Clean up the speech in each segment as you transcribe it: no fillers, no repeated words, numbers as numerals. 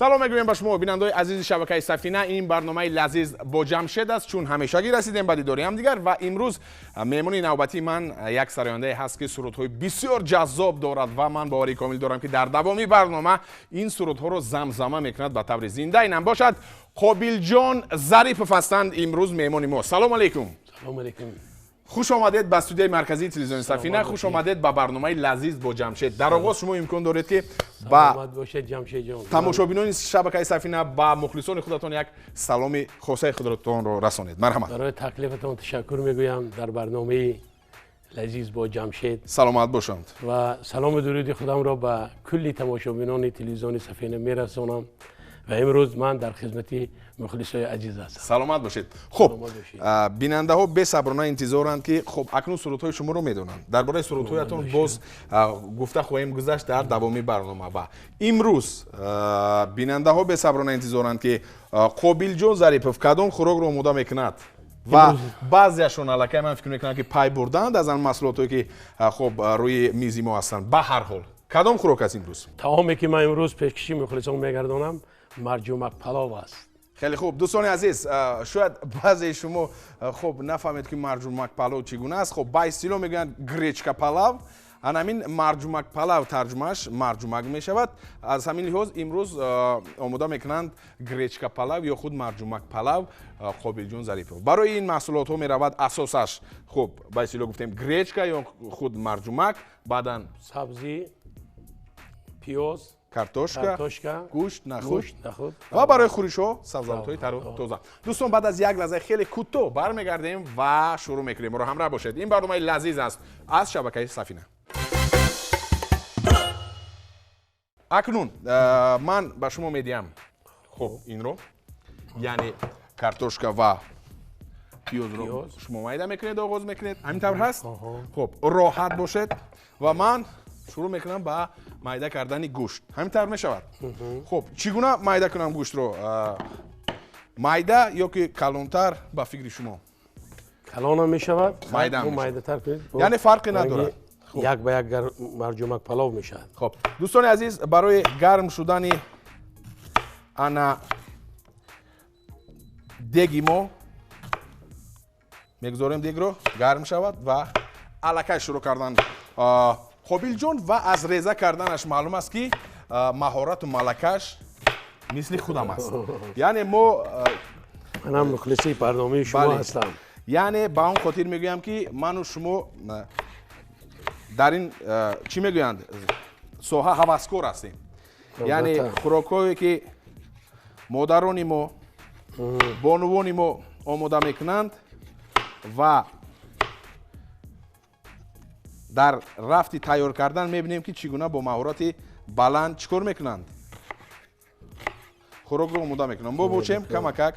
Салом мегӯем ба шумо, бинандаҳои азизи шабакаи Сафина. Ин барномаи лазиз бо Ҷамшед аст, чун ҳамешагӣ расидем ба дидори ҳамдигар ва имрӯз меҳмони навбатии ман як сарояндае ҳаст, ки сурудҳои бисёр ҷаззоб дорад ва ман боварии комил дорам, ки дар давоми барнома ин сурудҳоро замзама мекунад ба таври зинда. Инам бошад, Қобилҷон Зарипов ҳастанд имрӯз меҳмони мо. Салом алейкум. Салом алейкум. Хуш омадед ба студияи марказии телевизиони Сафина, хуш омадед ба барномаи лазиз бо Ҷамшед. Дар оғоз шумо имкон доред, ки ба тамошобинони шабакаи Сафина, ба мухлисони худатон як саломи хосаи худатонро расонед. Марҳамат. Барои таклифатон ташаккур мегӯям дар барномаи лазиз бо Ҷамшед. Саломат бошанд. Ва салому дуруди худамро ба кулли тамошобинони телевизиони Сафина мерасонам ва имрӯз ман дар хизмати мухлисои азиз ҳастам. Саломат бошед. Хуб, бинандаҳо бесаброна интизоранд, ки хуб, акнун сурудҳои шуморо медонанд. Дар бораи сурудҳоятон боз гуфта хоҳем гузашт дар давоми барнома. Ва имрӯз бинандаҳо бесаброна интизоранд, ки Қобилҷон Зарипов кадом хӯрокро омода мекунад. Ва баъзеашон аллакай, ман фикр мекунам, ки пай бурданд аз он маҳсулотое, ки хуб, рӯи мизи мо ҳастанд. Ба ҳар ҳол, кадом хӯрок аст имрӯз? Таоме, ки ман имрӯз пешкаши мухлисон мегардонам, марҷумак палов аст. Хеле хуб, дӯстони азиз, шояд баъзеи шумо хуб нафаҳмед, ки марҷумак палов чӣ гуна аст. Хуб, ба истилоҳ мегӯянд гречка палав. Ана ҳамин марҷумак палав тарҷумааш марҷумак мешавад. Аз ҳамин лиҳоз имрӯз омода мекунанд гречка палав ё худ марҷумак палав Қобилҷон Зарипов. Барои ин маҳсулотҳо меравад асосаш, хуб, ба истилоҳ гуфтем, гречка ё худ марҷумак, баъдан сабзӣ, пиёз, картошка, гӯшт, нахуд ва барои хӯришҳо сабзавотҳои тару тоза. Дӯстон, баъд аз як лаҳзаи хеле кӯтоҳ бармегардем ва шурӯъ мекунем. Моро ҳамроҳ бошед. Ин барномаи лазиз аст аз шабакаи Сафина. Акнун ман ба шумо медиҳам, хуб, инро, яъне картошка ва пиёзро шумо майда мекунед, оғоз мекунед. Ҳамин тавр ҳаст? Хуб, роҳат бошед ва ман шурӯъ мекунам ба майда кардани гӯшт. Ҳамин тавр мешавад? Хуб, чӣ гуна майда кунам гӯштро? Майда ё ки калонтар, ба фикри шумо? Калонам мешавад, майдатар кунед, яъне фарқе надорад. Як ба як марҷумак палов мешавад. Хуб, дӯстони азиз, барои гарм шудани ана деги мо мегузорем, дегро гарм шавад ва аллакай шурӯъ кардан Қобилҷон. Ва аз реза карданаш маълум аст, ки маҳорату малакаш мисли худам аст. Яъне мо манам мухлиси барномаи шумо ҳастам. Яъне ба он хотир мегӯям, ки ману шумо дар ин, чӣ мегӯянд, соҳа ҳаваскор ҳастем. Яъне хӯрокҳое, ки модарони мо, бонувони мо омода мекунанд ва дар рафти тайёр кардан мебинем, ки чӣ гуна бо маҳорати баланд чӣ кор мекунанд, хӯрокро омода мекунанд. Мо бошем камакак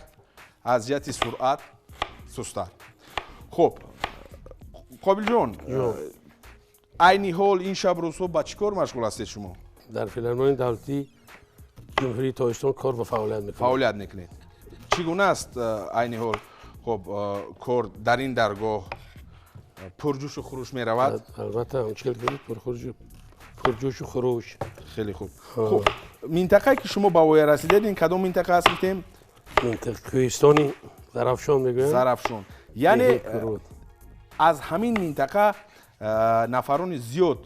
аз ҷиҳати суръат сустар. Хуб, Қобилҷон, айни ҳол ин шаб рӯзҳо ба чӣ кор машғул ҳастед шумо? Дар филармонияи давлатии Ҷумҳурии Тоҷикистон кор ва фаъолият мекунам. Фаъолият мекунед. Чӣ гуна аст айни ҳол, хуб, кор дар ин даргоҳ? Пурҷӯшу хуруш меравад? Албатта, пурҷӯшу хуруш. Хеле хуб. Хуб, минтақае, ки шумо ба воя расидед, ин кадом минтақа аст, гуфтем? Кӯҳистони Зарафшон мегӯянд. Зарафшон. Яъне аз ҳамин минтақа нафарони зиёд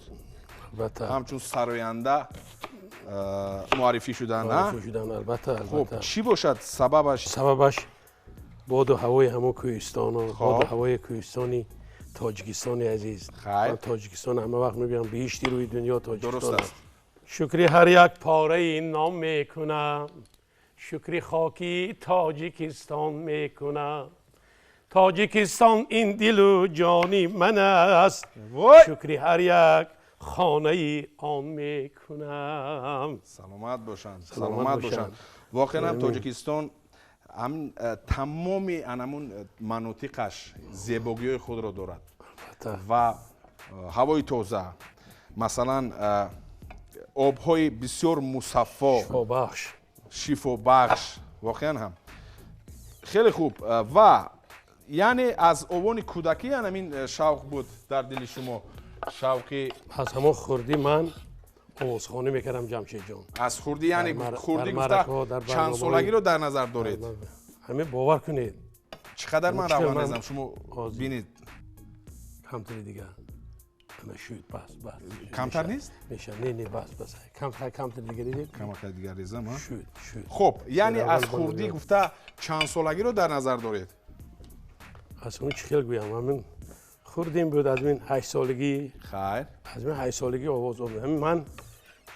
ҳамчун сароянда муаррифӣ шуданд. Албатта. Хуб, чӣ бошад сабабаш? Сабабаш боду ҳавои ҳамон кӯҳистону боду ҳавои кӯҳистони Тоҷикистони азиз. Тоҷикистон ҳама вақт мегӯям, биҳишти рӯи дунё Тоҷикистон аст. Шукри ҳар як пораи ном мекунам, шукри хоки Тоҷикистон мекунам. Тоҷикистон ин дилу ҷони ман аст, шукри ҳар як хонаи он мекунам. Саломат бошанд, саломат бошанд. Воқеан ҳам Тоҷикистон тамоми анамун манотиқаш зебогиҳои худро дорад ва ҳавои тоза, масалан, обҳои бисёр мусаффо, шифобахш. Воқеан ҳам хеле хуб. Ва яъне аз овони кӯдакӣ ҳамин шавқ буд дар дили шумо, шавқи Аз ҳамон хурдӣ ман овозхонӣ мекардам Ҷамшедҷон. Аз хурдӣ, яъне хурдӣ гуфта чанд солагиро дар назар доред? Ҳамин бовар кунед. Чӣ қадар ман равон резам, шумо бинед. Камтари дигар. Шуд, бас, бас. Камтар нест? Меша, не, не, бас, бас. Камтар, камтар дигар резем. Камтар дигар резам, ҳа? Шуд, шуд. Хуб, яъне аз хурдӣ гуфта чанд солагиро дар назар доред? Аз он чӣ хел гӯям, ҳамин хурдим буд, аз мин 8 солагӣ. Хайр. Аз мин 8 солагӣ овоз. Ҳамин ман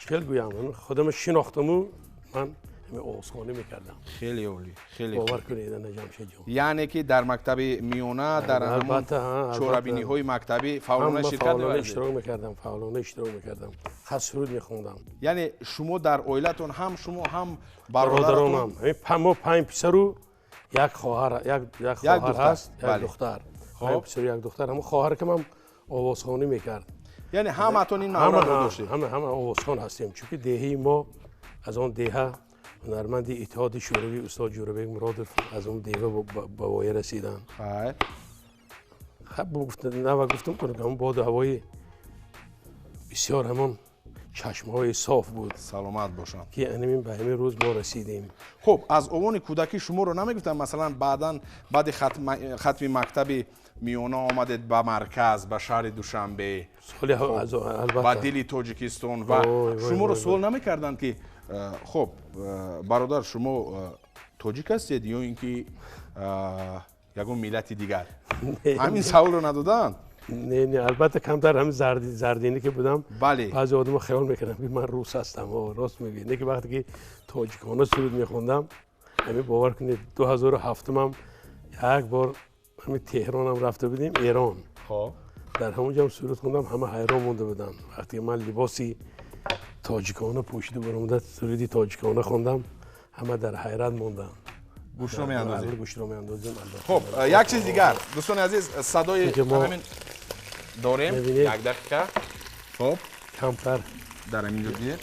чӣ хел гӯям, ҳамин худамро шинохтаму ман ҳамин овозхонӣ мекардам. Хеле олӣ, хеле. Бовар кунед, ана Ҷамшедҷон. Яъне ки дар мактаби миёна, дар ҳамон чорабиниҳои мактабӣ фаъолона ширкат меварзидед? Иштирок мекардам, фаъолона иштирок мекардам. Хас суруд мехондам. Яъне шумо дар оилатон ҳам шумо, ҳам бародаронам? Мо 5 писару як хоҳар, як хоҳар ҳаст, як духтар. 5 писару як духтар. Ҳамон хоҳар ки ман овозхонӣ мекард. Яъне ҳамаатон ин маҳоратро доштед? Ҳама, ҳама овозхон ҳастем, чунки деҳаи мо аз он деҳа ҳунарманди Иттиҳоди Шӯравӣ устод Ҷӯрабек Муродов аз он деҳа ба воя расиданд. Хайр. Хаб нава гуфтам кунам, ҳамон боду ҳавои бисёр ҳамон чашмҳои соф буд. Саломат бошанд. Ки ҳамин ба ҳамин рӯз мо расидем. Хуб, аз овони кӯдакӣ шуморо намегуфтанд, масалан, баъдан баъди хатми мактаби миёна омадед ба марказ, ба шаҳри Душанбе, ба дили Тоҷикистон ва шуморо суол намекарданд ки хуб, бародар, шумо тоҷик ҳастед ё ин ки ягон миллати дигар? Ҳамин саволро надоданд? Не, не, албатта камтар ҳамин зардинӣ ки будам, баъзе одамҳо хаёл мекарданд ки ман рус ҳастам. Рост мегӯед. Не ки вақте ки тоҷикона суруд мехондам, ҳамин бовар кунед, 2007-ам як бор ҳамин Теҳронам рафта будем, Эрон. Дар ҳамон ҷо суруд хондам, ҳама ҳайрон монда буданд. Вақте ман либоси тоҷикона пӯшида баромада суруди тоҷикона хондам, ҳама дар ҳайрат монданд. Гӯшро меандозем. Гӯшро меандозем. Хуб, як чиз дигар, дӯстони азиз, садои ҳамин дорем, як дақиқа. Хуб, камтар дар ҳамин ҷо дидед.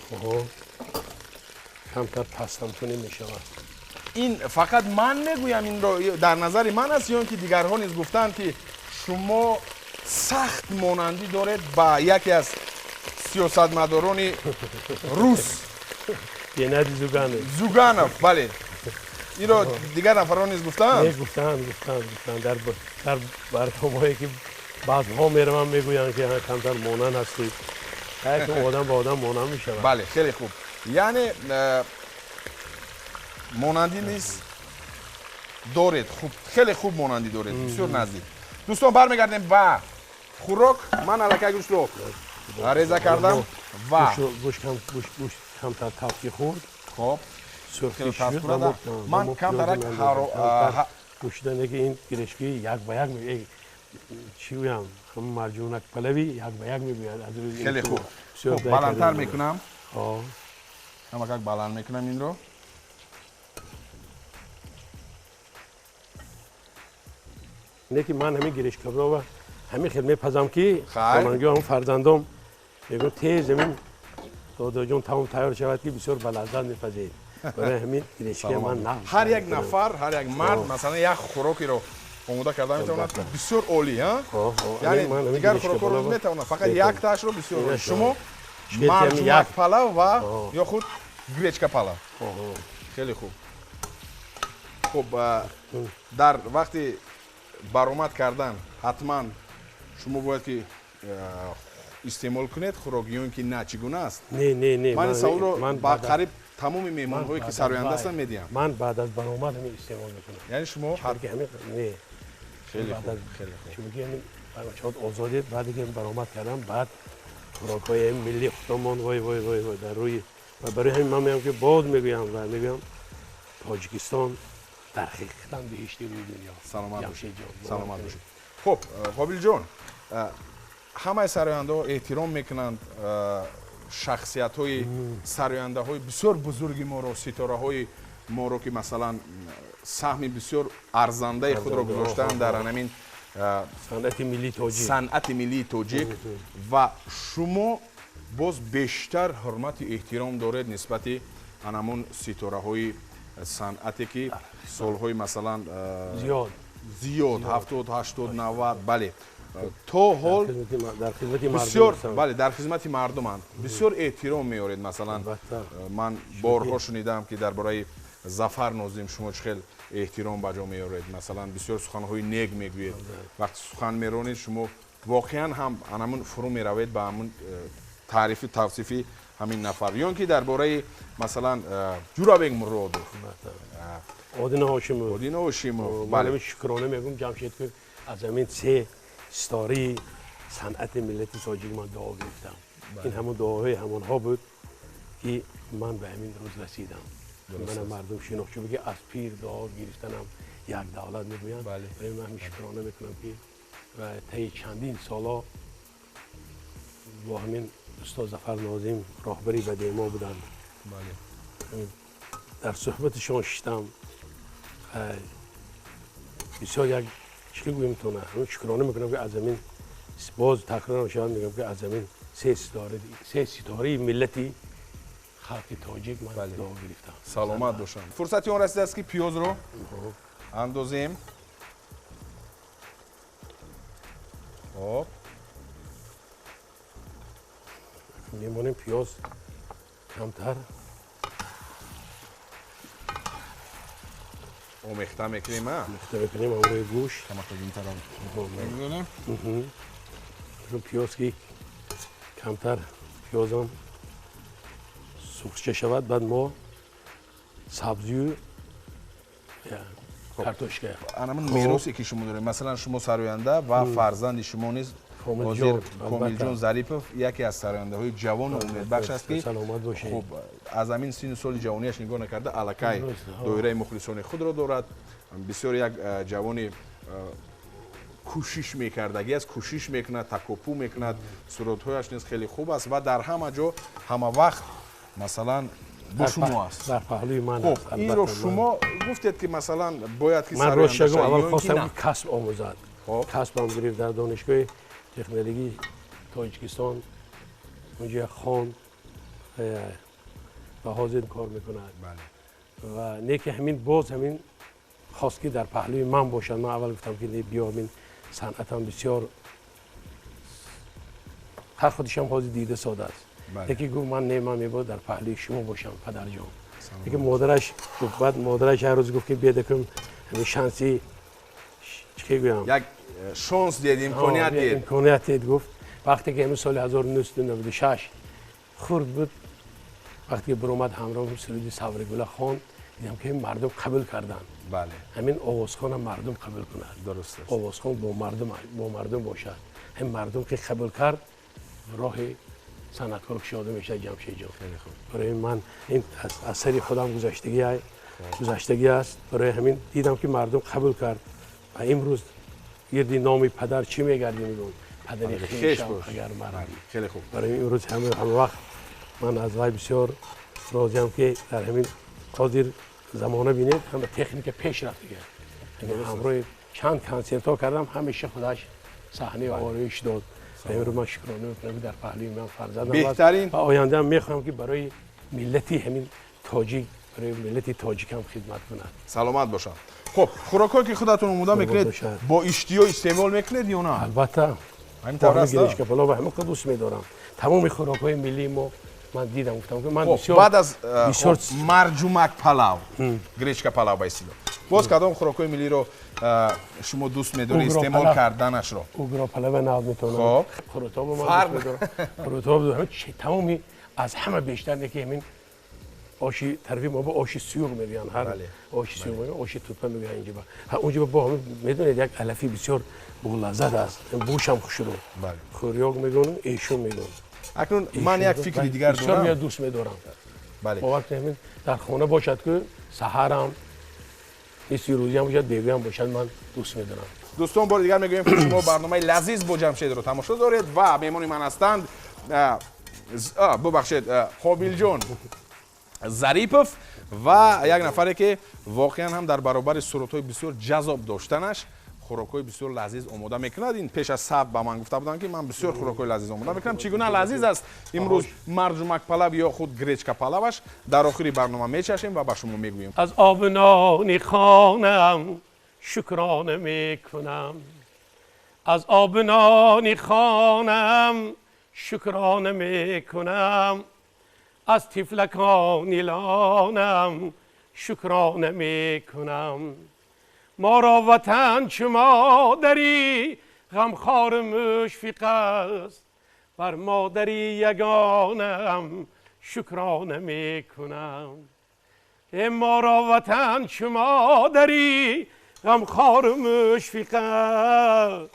Камтар пастам кунем мешавад. Ин фақат ман мегӯям, инро дар назари ман аст ё ин ки дигарҳо низ гуфтанд ки шумо сахт монандӣ доред ба яке аз сиёсатмадорони рус Геннадий Зюганов. Зюганов, бале. Инро дигар нафарон низ гуфтанд? Не, гуфтанд, гуфтанд, гуфтанд. Дар барномаҳое ки баъзҳо мераванд мегӯянд ки камтар монанд ҳастӣ. Як одам ба одам монанд мешавад. Бале, хеле хуб. Яъне монандӣ низ доред, хуб, хеле хуб монандӣ доред, бисёр наздик. Дӯстон, бармегардем ба хӯрок. Ман аллакай гӯштро реза кардам ва гӯшт камтар тафки хӯрд. Хуб, хеле тафт хӯрда. Ман камтарак гӯшидан ки ин гирешки як ба як чӣ гӯям, ҳамон марҷунак палави як ба як мебиёяд. Хеле хуб. Хуб, баландтар мекунам. Ҳамакак баланд мекунам инро. Не ки ман ҳамин гирешкабро ҳамин хел мепазам ки хонангиҳо, ҳамон фарзандом мегӯям тез ҳамин додоҷон таом тайёр шавад ки бисёр ба лаззат мепазед. Барои ҳамин гирешка ман нағз. Ҳар як нафар, ҳар як мард масалан як хӯрокиро омода карда метавонад ки бисёр олӣ, яъне дигар хӯрокҳоро метавонад, фақат яктаашро бисёр олӣ. Шумо марҷумак палав ва ё худ гречка палав. Хеле хуб. Хуб, дар вақти баромад кардан ҳатман шумо бояд ки истеъмол кунед хӯрок ё ин ки на, чӣ гуна аст? Не, не, не. Ман ин саволро ба қариб тамоми меҳмонҳое ки сароянда ҳастанд медиҳам. Ман баъд аз баромад ҳамин истеъмол мекунам. Яъне шумо не. Хеле хуб, хеле хуб. Чунки ҳамин чот озодӣ баъде ки баромад кардам, баъд хӯрокҳои миллии худамон вой вой вой вой дар рӯи ва барои ҳамин ман мегӯям ки боз мегӯям ва мегӯям Тоҷикистон дар ҳақиқатан биҳишти рӯи дунё. Саломат бошед, саломат бошед. Хуб, Қобилҷон, ҳамаи сарояндаҳо эҳтиром мекунанд шахсиятҳои сарояндаҳои бисёр бузурги моро, ситораҳои моро ки масалан саҳми бисёр арзандаи худро гузоштаанд дар ҳамин санъати миллии тоҷик, санъати миллии тоҷик. Ва шумо боз бештар ҳурмати эҳтиром доред нисбати анамон ситораҳои санъате ки солҳои масалан зиёд зиёд 70, 80, 90. Бале, То ҳол дар хизмати мардум бисёр, бале, дар хизмати мардуманд. Бисёр эҳтиром меоред. Масалан, ман борҳо шунидам, ки дар бораи Зафар Нозим шумо чӣ хел эҳтиром ба ҷо меоред. Масалан, бисёр суханҳои нек мегӯед. Вақти сухан меронед, шумо воқеан ҳам анамун фурӯ меравед ба ҳамун таърифи тавсифи ҳамин нафар. Ё ин ки дар бораи, масалан, Ҷурабек Муродов, Одина Ҳошимов. Одина Ҳошимов. Бале, шукрона мегӯм, Ҷамшед, ки аз ҳамин се ситораи санъати миллати тоҷик ман дуо гирифтам. Ин ҳамон дуоҳои ҳамонҳо буд, ки ман ба ҳамин рӯз расидам. Мана мардум шинохт, чун ки аз пир дуо гирифтанам як давлат мегӯянд. Барои ман ҳамин шукрона мекунам, ки ва таи чандин соло бо ҳамин устод Зафар Нозим роҳбари бадии мо буданд. Дар суҳбаташон шиштам. Бисёр як чӣ гӯем тона, шукрона мекунам, ки аз ҳамин боз такрор мешавад, мегӯям, ки аз ҳамин се ситораи миллати халқи тоҷик ман дуо гирифтам. Саломат бошам. Фурсати он расидааст, ки пиёзро андозем. Хоб, мемонем пиёз камтар омехта мекунем. Омехта мекунем ҳамроҳи гӯшт. Камакагинтарам мегузорем. Пиёз ки камтар пиёзам сӯхча шавад, баъд мо сабзию картошка. Анамун меросе, ки шумо доред, масалан, шумо сароянда ва фарзанди шумо низ ҳозир Комилҷон Зарипов яке аз сарояндаҳои ҷавону умедбахш аст, ки хуб, аз ҳамин синну соли ҷавонияш нигоҳ накарда, аллакай доираи мухлисони худро дорад. Бисёр як ҷавони кӯшиш мекардагӣ аст, кӯшиш мекунад, такопӯ мекунад, сурудҳояш низ хеле хуб аст ва дар ҳама ҷо ҳама вақт, масалан, бо шумо аст. Дар паҳлӯи ман. Хуб, инро шумо гуфтед, ки масалан бояд ки ман рост шагум, аввал хостам, ки касб омӯзад. Касбам гирифт дар донишгоҳи технологии Тоҷикистон, унҷа хонд ва ҳозир кор мекунад. Ва не ки ҳамин боз ҳамин хост, ки дар паҳлӯи ман бошад. Ман аввал гуфтам, ки не, биё, ҳамин санъатам бисёр ҳар худишам ҳозир дида сода аст. Яке гуфт, ман не, ман мебояд дар паҳлӯи шумо бошам, падарҷон. Яке модараш гуфт, баъд модараш ҳар рӯз гуфт, ки биёдакум ҳамин шанси чӣ гӯям, як шонс диҳед, имконият диҳед. Имконият диҳед, гуфт. Вақте ки ҳамин соли 1996 хурд буд, вақте ки биромад ҳамроҳ суруди Савригула хонд, дидам, ки мардум қабул карданд. Ҳамин овозхона мардум қабул кунад. Дуруст аст. Овозхон бо мардум бошад. Ҳамин мардум ки қабул кард, роҳи санъаткор кушода мешавад, Ҷамшедҷон. Барои ман ин аз сари худам гузаштагӣ аст. Барои ҳамин дидам, ки мардум қабул кард ва имрӯз гирди номи падар чӣ мегардӣ, мегӯм, падари хешам агар мардӣ. Хеле хуб. Барои имрӯз ҳама вақт ман аз вай бисёр розиам, ки дар ҳамин ҳозир замона бинед, ҳама техника пеш рафт дигар. Ҳамроҳи чанд консертҳо кардам, ҳамеша худаш саҳнаи ороиш дод. Имрӯз ман шукрона мекунам, ки дар паҳлӯи ман фарзандам аст ва ояндаам мехоҳам, ки барои миллати ҳамин тоҷик, барои миллати тоҷикам хидмат кунад. Саломат бошам. Хуб, хӯрокҳое, ки худатон омода мекунед, бо иштиҳо истеъмол мекунед ё на? Албатта. Ҳамин тавр аст. Гиришка палов ҳама дӯст медорам. Тамоми хӯрокҳои миллии мо ман дидам, гуфтам, ки ман бисёр баъд аз марҷумак палав, гречка палав ба истилоҳ, боз кадом хӯрокҳои миллиро шумо дӯст медоред истеъмол карданашро? Угро палава нав метавонам. Қурутобо ман дӯст медорам. Қурутобо тамоми аз ҳама бештар не ки ҳамин оши тарафи мо ба оши сюр мегӯянд, ҳар оши сюр мегӯянд, оши тутпа мегӯянд инҷа. Онҷа бо ҳамин медонед, як алафи бисёр болаззат аст, бӯшам хушрӯ. Хӯрёк мегӯям, эшун мегӯям. Акнун ман як фикри дигар дорам. Бисёр дӯст медорам. Бовар кунед, ҳамин дар хона бошад, ки саҳарам нисфи рӯзиам бошад, бегӯям бошад, ман дӯст медорам. Дӯстон, бори дигар мегӯем, ки шумо барномаи лазиз бо Ҷамшедро тамошо доред ва меҳмони ман ҳастанд, бубахшед, Қобилҷон Зарипов ва як нафаре, ки воқеан ҳам дар баробари сурудҳои бисёр ҷазоб доштанаш хӯрокҳои бисёр лазиз омода мекунад. Ин пеш аз сабт ба ман гуфта буданд, ки ман бисёр хӯрокҳои лазиз омода мекунам. Чӣ гуна лазиз аст имрӯз марҷумак палав ё худ гречка палаваш, дар охири барнома мечашем ва ба шумо мегӯем. Аз оби нони хонам шукрона мекунам, Аз обнони хонам шукрона мекунам, аз тифлакони лонам шукрона мекунам. Моро ватан чу модари ғамхор мушфиқ аст, бар модари ягонам шукрона мекунам. Моро ватан чу модари ғамхор мушфиқ аст,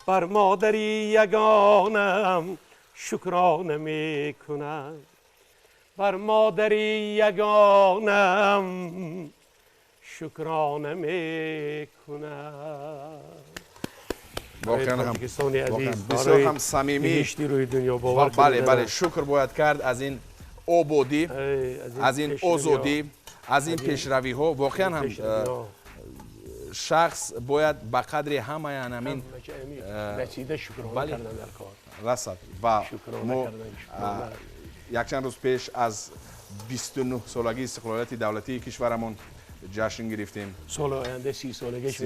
бар модари ягонам шукрона мекунам. Бар модари ягонам шукрона мекунам. Воқеан ҳам бисёр ҳам самимӣ. Бале, бале, шукр бояд кард аз ин ободӣ, аз ин озодӣ, аз ин пешравиҳо. Воқеан ҳам шахс бояд ба қадри ҳамаи ҳамин расида шукрона кардан дар кор расад. Ва мо якчанд рӯз пеш аз 29 солагии истиқлолияти давлатии кишварамон ҷашн гирифтем. Соли оянда 30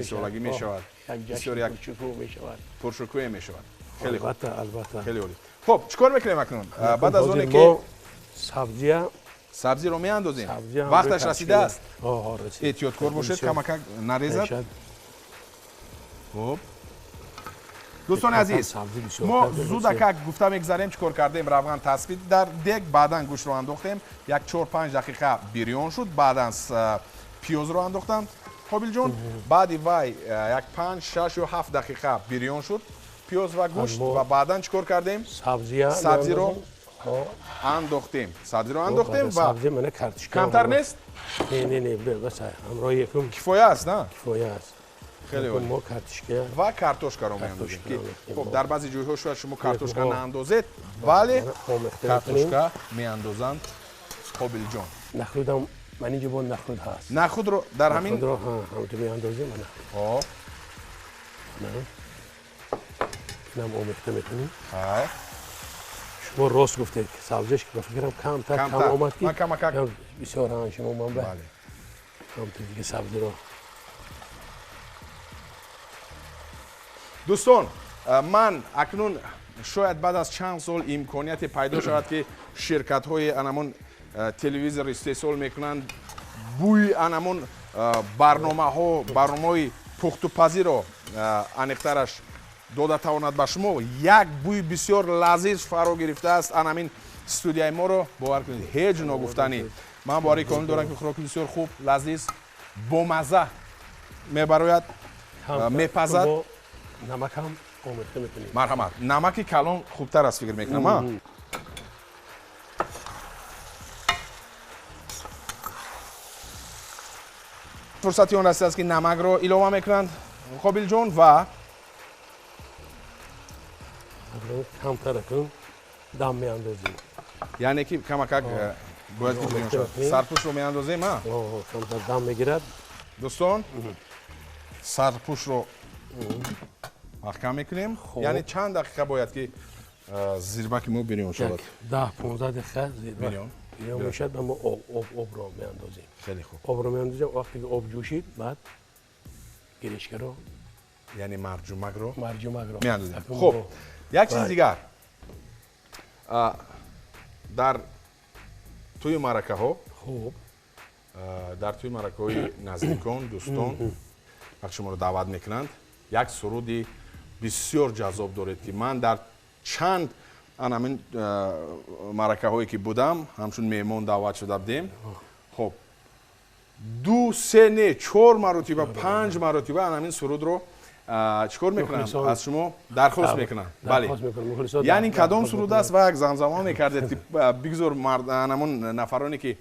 солагӣ мешавад. Бисёр як пуршукӯҳе мешавад. Хеле хуб. Албатта. Хеле олӣ. Хуб, чӣ кор мекунем акнун? Баъд аз оне ки сабзиро меандозем, вақташ расидааст. Эҳтиёткор бошед, камакак нарезад. Хуб, дӯстони азиз, мо зудакак гуфта мегзарем чӣ кор кардем. Равған тасбит дар дег, баъдан гӯштро андохтем, як 4-5 дақиқа бирён шуд, баъдан пиёзро андохтам Қобилҷон, баъди вай як 5, 6 ё 7 дақиқа бирён шуд пиёз ва гӯшт, ва баъдан чӣ кор кардем? Сабзиро андохтем. Сабзиро андохтем ва камтар нест? Не, не, не, бас ҳамроҳи якум кифоя аст, на? Кифоя аст. Хеле олӣ. Мо картошка ва картошкаро меандозем. Хуб, дар баъзе ҷойҳо шояд шумо картошка наандозед, вале картошка меандозанд Қобилҷон. Нахӯдам ман инҷо бо нахӯд ҳаст. Нахӯдро дар ҳамин нахӯдро ҳамту меандозем мана. Хоб. Инам омехта мекунем. Хай. Шумо рост гуфтед, сабзиш ба фикрам камтар кам омад ки. Ман камакак бисёр ҳам шумо ман ба. Камтар дига сабзиро. Дӯстон, ман акнун шояд баъд аз чанд сол имконияте пайдо шавад ки ширкатҳои анамон телевизор истеҳсол мекунанд, бӯи анамон барномаҳо, барномаҳои пухтупазиро аниқтараш дода тавонад ба шумо. Як бӯи бисёр лазиз фаро гирифтааст анамин студияи моро. Бовар кунед, ҳеҷ ногуфтанӣ. Ман бовари комил дорам ки хӯроки бисёр хуб, лазиз, бомазза мебарояд, мепазад. Намакам омехта мекунем. Марҳамат, намаки калон хубтар аст фикр мекунам. Фурсати он расидааст ки намакро илова мекунанд Қобилҷон ва камтар кун дам меандозем. Яъне ки камакак бояд ки бирён шавад. Сарпӯшро меандозем, а? Камтар дам мегирад. Дӯстон, сарпӯшро маҳкам мекунем. Яъне чанд дақиқа бояд ки зирбаки мо бирён шавад? 10-15 дақиқа бирён мешавад ва мо обро меандозем. Хеле хуб. Обро меандозем, вақте ки об ҷӯшид, баъд гиришкаро, яъне марҷумакро меандозем. Хуб, як чиз дигар. Дар тӯи маъракаҳо, хуб, дар тӯи маъракаҳои наздикон, дӯстон вақт шуморо даъват мекунанд, як суруди бисёр ҷаззоб доред ки ман дар чанд анамин маъракаҳое ки будам, ҳамчун меҳмон даъват шуда будем. Хуб, 2, 3, не, 4 маротиба, 5 маротиба анамин сурудро чӣ кор мекунанд? Аз шумо дархост мекунанд. Бале, яъне кадом суруд аст ва як замзама мекардед ки бигзор анамон нафароне ки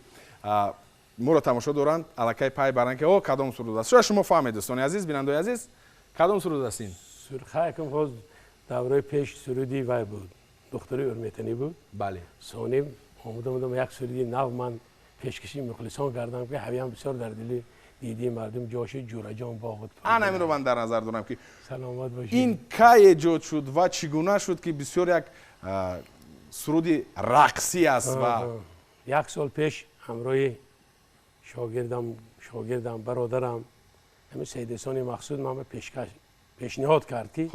моро тамошо доранд, аллакай пай баранд ки о кадом суруд аст. Шояд шумо фаҳмед, дӯстони азиз, бинандаои азиз, кадом суруд аст ин? Сурхакам ҳоз давраи пеш суруди вай буд, духтари Урметанӣ буд. Бале. Соним омада як суруди нав ман пешкаши мухлисон кардам ки ҳавиям бисёр дар дили диди мардум ҷо шуд. Ҷураҷон боғот. Ана ҳаминро ман дар назар дорам ки саломат бошед. Ин кай эҷод шуд ва чӣ гуна шуд ки бисёр як суруди рақсӣ аст ва як сол пеш ҳамроҳи шогирдам, бародарам ҳамин Сайидҳасани Мақсуд ман ба пешкаш Пешниҳод кард, ки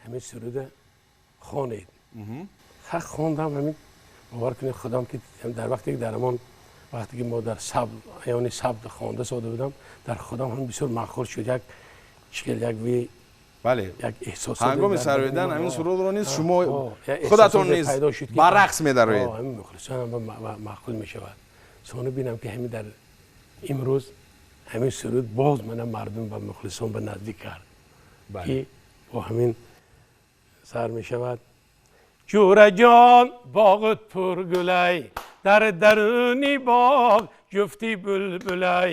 ҳамин суруда хонед. Ха, хондам. Ҳамин, бовар кунед, худам ки дар вақте ки дар ҳамон вақте ки мо дар сабт, аёни сабт хонда сода будам, дар худам ҳам бисёр маъқул шуд, як чикел як ви як эҳсос. Ҳангоми сароидан ҳамин сурудро низ шумо худатон низ ба рақс медароед. Ҳамин мухлисон маъқул мешавад. Сони бинам, ки ҳамин дар имрӯз ҳамин суруд боз мана мардум ба мухлисон ба наздик кард, ки бо ҳамин сар мешавад: Ҷӯраҷон, боғут пургулай, дар даруни боғ ҷуфти булбулай.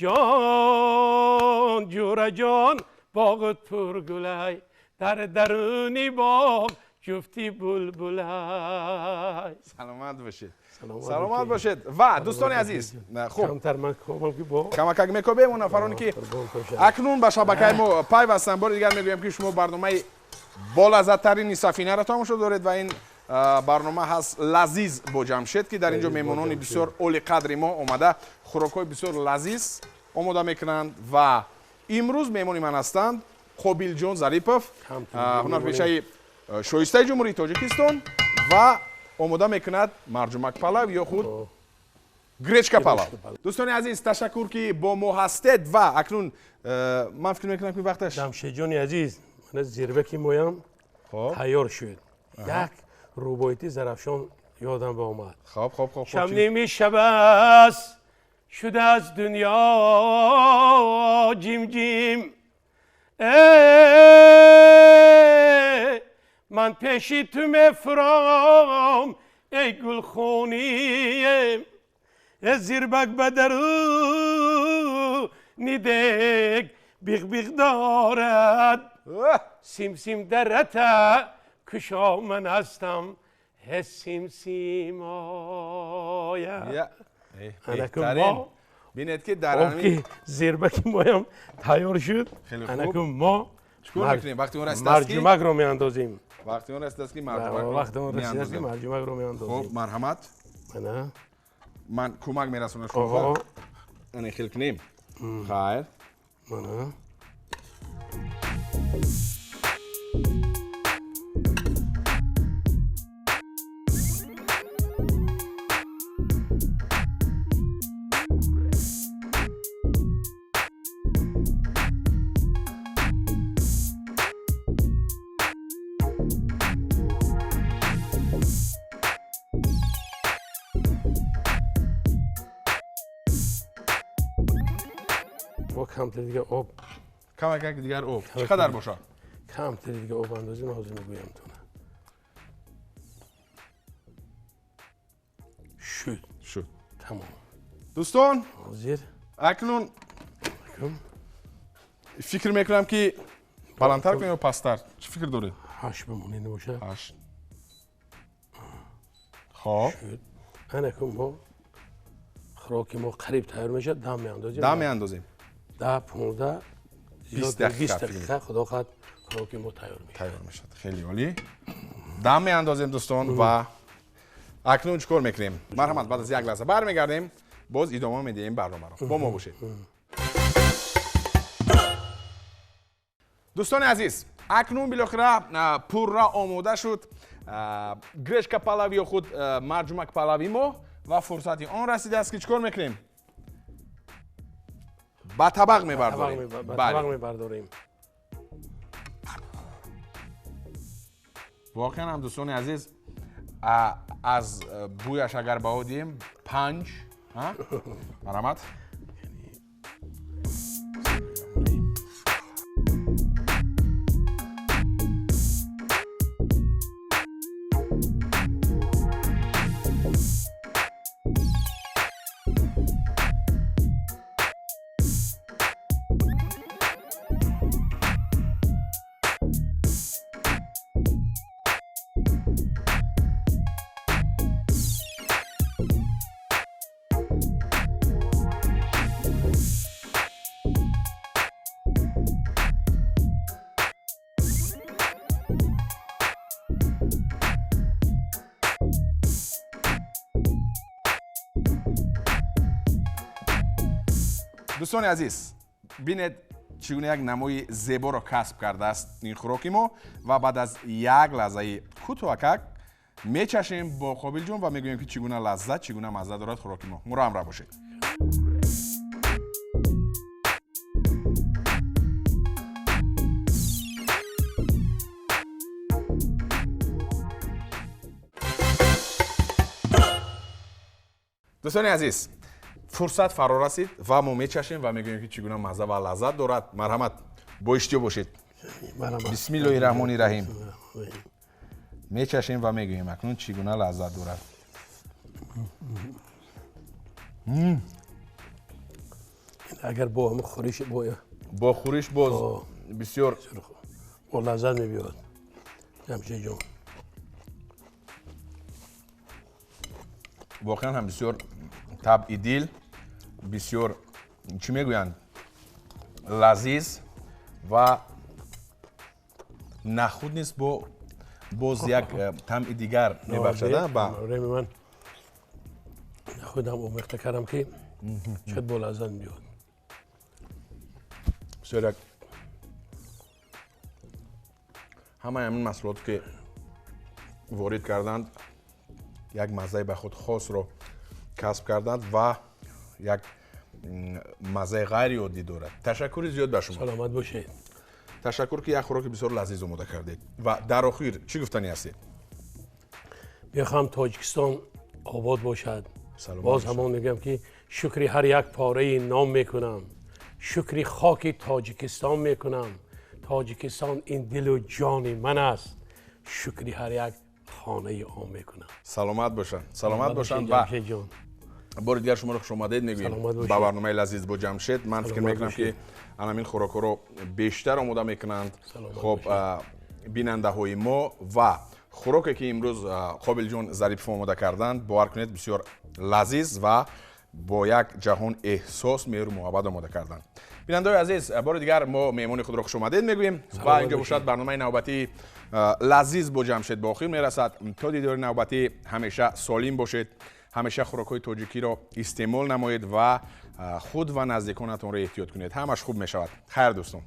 Ҷон, ҷӯраҷон, боғут пургулай, дар даруни боғ ҷуфти булбулай. Саломат бошед, саломат бошед. Ва дӯстони азиз, хуб, камакак мекобем. Он нафароне ки акнун ба шабакаи мо пайвастанд, бори дигар мегӯям, ки шумо барномаи болаззаттарини Сафинаро тамошо доред ва ин барнома ҳаст «Лазиз бо Ҷамшед», ки дар ин ҷо меҳмонони бисёр олиқадри мо омада, хӯрокҳои бисёр лазиз омода мекунанд. Ва имрӯз меҳмони ман ҳастанд Қобилҷон Зарипов, ҳунарпешаи шоистаи Ҷумҳурии Тоҷикистон, ва омода мекунад марҷумак палав ё худ гречка палав. Дӯстони азиз, ташаккур, ки бо мо ҳастед. Ва акнун ман фикр мекунам, ки вақташ Ҷамшедҷони азиз, мана зирбаки моям тайёр шуд. Як рубоити Зарафшон ёдам ба омад. Хоб, хоб, хоб. Шаб ними шаб аст, шуда аз дунё ҷимҷим, ман пеши ту мефуром, эй гулхуним. Зирбак ба даруни дег биғ-биғ дорад, симсим дарата кушо, ман ҳастам, симсимоя. Бинед, ки дар зирбаки моям тайёр шуд. Анакун мо чикор мекунем? Вақти он расидааст, марҷумакро меандозем. Вақти он расидааст, ки марҷумакро вақти он расидааст, ки марҷумакро меандозем. Хуб, марҳамат. Мана. Ман кӯмак мерасонам шумо. Ане, хел кунем. Хайр. Мана. Камтар дига об. Камакак дигар об чӣ қадар бошад? Камтар дига об андозем, ҳозир мегӯям тона. Шуд. Шуд. Тамом. Дӯстон, ҳозир акнун фикр мекунам, ки баландтар кунем ё пасттар, чӣ фикр доред? 8 бимонед, набошад. 8. Хоб. Шуд. Анакун мо хӯроки мо қариб тайёр мешавад, дам меандозем. Дам меандозем. 10, 15, 20 дақиқа, худо хоҳад, хӯроки мо тайёр мешавад. Тайёр мешавад. Хеле олӣ. Дам меандозем, дӯстон, ва акнун чӣ кор мекунем? Марҳамат, баъд аз як лаҳза бармегардем, боз идома медиҳем барномаро. Бо мо бошед. Дӯстони азиз, акнун билохира пурра омода шуд гречка палави ё худ марҷумак палави мо ва фурсати он расидааст, ки чӣ кор мекунем? Ба табақ мебардорем. Ба табақ мебардорем. Воқеан ҳам, дӯстони азиз, аз бӯяш агар баҳо диҳем, 5. Марҳамат. Дӯстони азиз, бинед. чӣ гуна як намои зеборо касб кардааст ин хӯроки мо ва баъд аз як лаҳзаи кӯтоҳакак мечашем бо Қобилҷон ва мегӯем ки чӣ гуна лаззат, чӣ гуна мазза дорад хӯроки мо. Моро ҳамроҳ бошед. Дӯстони азиз, фурсат фаро расид ва мо мечашем ва мегӯем ки чӣ гуна мазза ва лаззат дорад. Марҳамат, бо иштиҳо бошед. Бисмиллоҳи раҳмони раҳим. Мечашем ва мегӯем акнун чӣ гуна лаззат дорад. Агар бо ҳам хӯриш бо хӯриш боз бисёр бо лаззат мебиёд. Ҷамшедҷон, воқеан ҳам бисёр табъи дил, бисёр чӣ мегӯянд, лазиз ва нахуд низ бо боз як тамъи дигар мебахшад. Ман худам омехта кардам ки чӣ бо лаззат меояд. Бисёр як ҳамаи ҳамин маҳсулот ки ворид карданд як маззаи ба худ хосро касб карданд ва як маззаи ғайриоддӣ дорад. Ташаккури зиёд ба шумо. Саломат бошед. Ташаккур ки як хӯроки бисёр лазиз омода кардед. Ва дар охир чӣ гуфтанӣ ҳастед? Мехоҳам Тоҷикистон обод бошад. Боз ҳамон мегӯям ки шукри ҳар як пораи ном мекунам, шукри хоки Тоҷикистон мекунам. Тоҷикистон ин дилу ҷони ман аст. Шукри ҳар як хонаи он мекунам. Саломат бошанд, саломат бошанд. Ва бори дигар шуморо хушомадед мегӯем ба барномаи лазиз бо Ҷамшед. Ман фикр мекунам ки ҳамин хӯрокҳоро бештар омода мекунанд хоб бинандаҳои мо ва хӯроке ки имрӯз Қобилҷон Зарипов омода карданд, бовар кунед, бисёр лазиз ва бо як ҷаҳон эҳсос, меҳру муҳаббат омода карданд. Бинандаҳои азиз, бори дигар мо меҳмони худро хушомадед мегӯем ва инҷо бошад барномаи навбатии лазиз бо Ҷамшед ба охир мерасад. То дидори навбатӣ ҳамеша солим бошед, ҳамеша хӯрокҳои тоҷикиро истеъмол намоед ва худ ва наздиконатонро эҳтиёт кунед. Ҳамаш хуб мешавад. Хайр дӯстон.